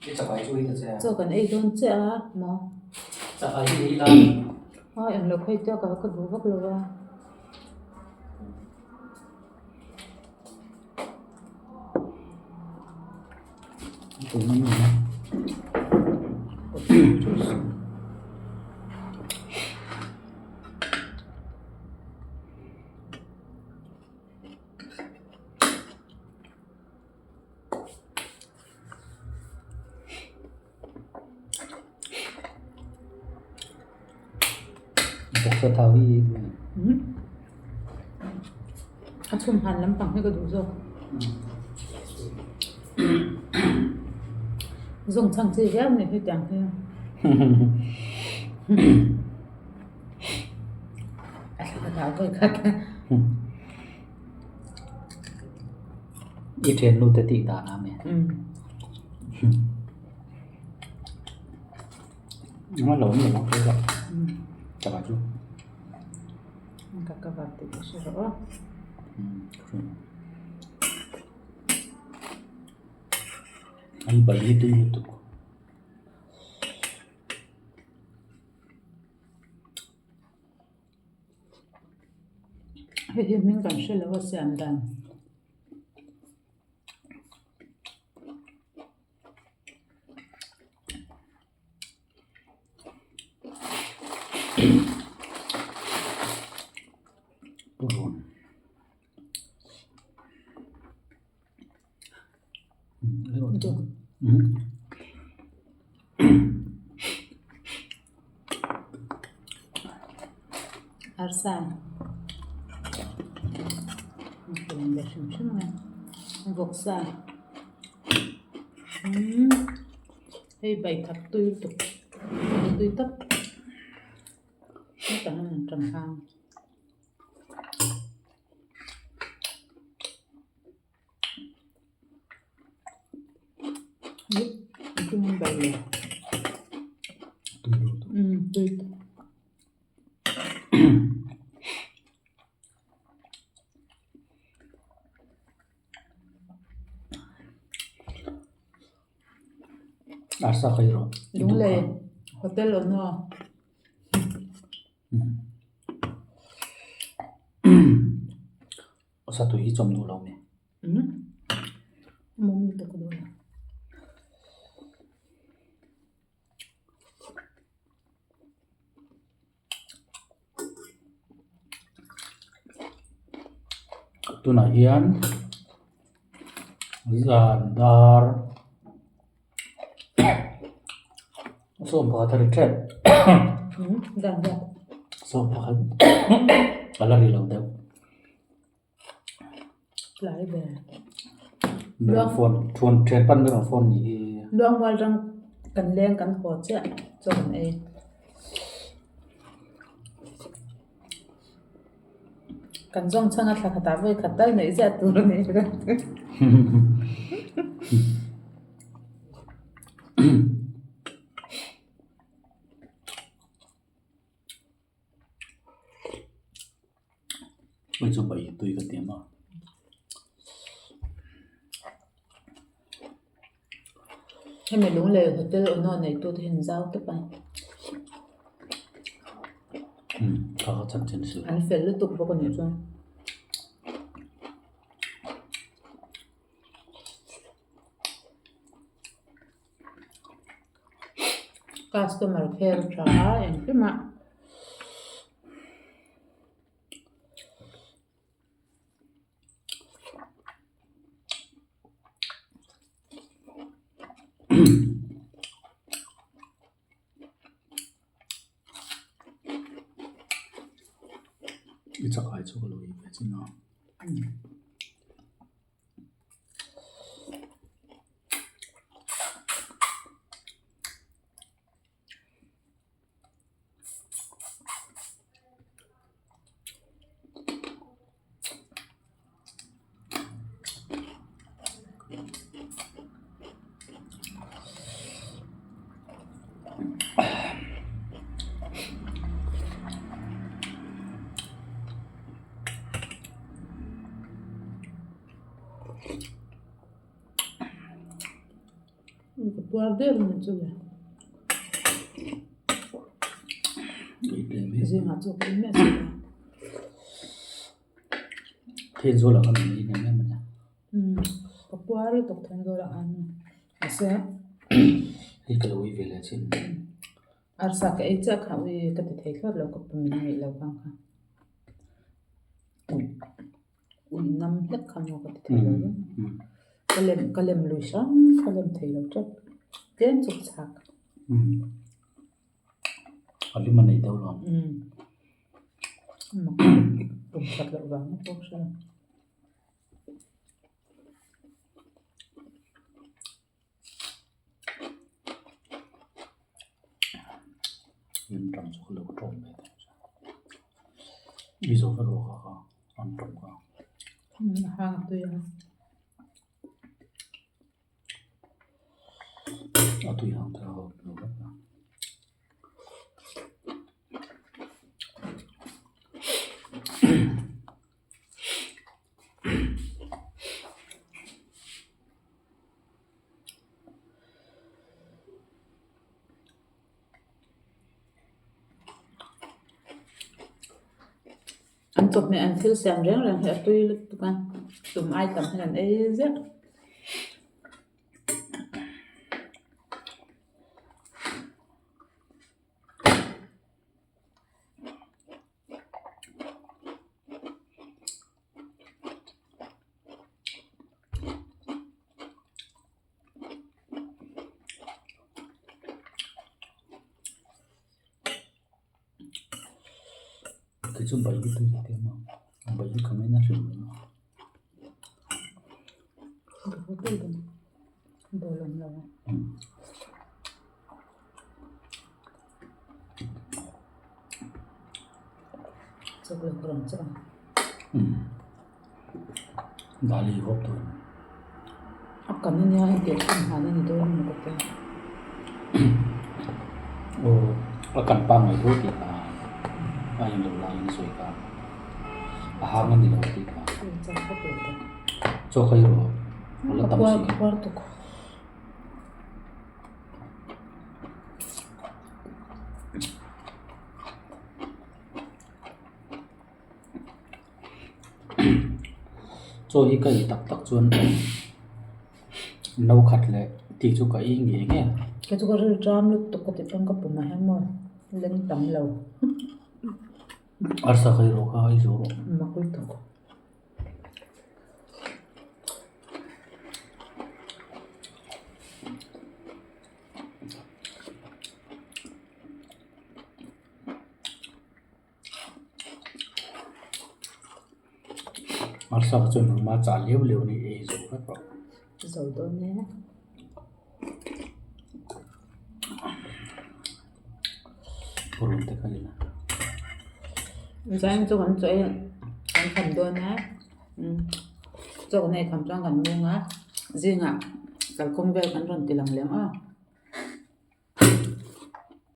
I chakai chu ei ta che. Chaw kan ei dawn chiah a maw? Chakai hi ei la. A englo khawi te ka ka duh vak lo a. Bawksa thau hi ei duh ni. A chhum han lampang hi ka duh zawk. Zawng chhang chi viau ni hetiang hi. A thla ka dah vawi khat. I thiannu te tih dan a mi. Engmah lo awm lo ang tih ka chak ah chu. Ka ka van tih ka hre rawh aw. An bai hi tui lutuk. Hei hi hming kan hre lo a siam dan. Arsa hrim hrim mai vawksa umm hei baithak tui lutuk tui tak hetah hian an ṭang hang. Arsa kha i rawh. Lunglei hotel awm a. Sa tui hi chawm duh lo mi. Mawm lutuk ka duh lo. Tunah hian zan dar sawmpakhat a ri tep sawmpakhat a la ri lo deuh. Tlai ve. Mi rawn phone phone thian pan mi rawn phone nih hi. Luangmual rang kan leng kan haw chiah chaw kan ei. Kan zawng chhang a thla khatah vawi khat tal neih ziah tur a ni. Hei chu bai tui ka ti a maw. Hemi Lunglei hotel awmna neitu te hian zau tawp a. Kha kha chhan chin si. An fel lutuk bawk a nih chuan. Customer care tha a engkim a. I chakai chu ka lo ei ve chin a. Ka puar der mai chu le. Zingah chaw ka ei miah si lo. Thenzawl ah khan an ei em em a nia. Umm ka puar lutuk Thenzawl ah khan mahse. Hei ka lo ei ve leh chin. Arsa ka ei chiah kha ui ka ti thei thlawt lo ka pum in a ngeih lo kang kha. Ui ui nam hlek kha maw ka ti thei lo eng. Ka lem ka lem lui hrang ka lem thei lo teuh tlem chu ka chak. A lim a nei deuh lo. Umm pum khat loh vang na pawh hria. In tang chu ka lo tawm ve thei chu. I zo vek rawh kha kha an tawm kha. A hang a tui a. A tui hang te ho lo vek a. An chawhmeh an thil siam reng reng hi a tui lutuk a tum ai tam hian an ei ziah. Kei chu bai hi tui ka ti a bai hi ka ngaina hrim mai a. Dali hawp tur. A kan ania hei tih a hman a ni dawn emaw ka tia. Aw a kan pangngai tho tih kha a in lo laiin a sawi kha a hang a ni lo tih kha. Chaw kha i rawh a la tam si. Chaw hi ka ei tak tak chuan no khat leh tih chu ka ei ngei ngei a. Kei chu ka rilru ṭam lutuk ka tih pawn ka pum ah hian maw leng tam lo. Arsa ka ei rawh kha ei zo rawh. Mak lutuk. Arsa kha chuan nangma chah leu leu ni ei zo vek rawh. Zo dawn e. Purun te kha ila. Zain chu kan chaw ei kan kham dawn a chaw kan ei kham chuan kan mung a zingah kalkawng vel kan rawn ti lang lem a.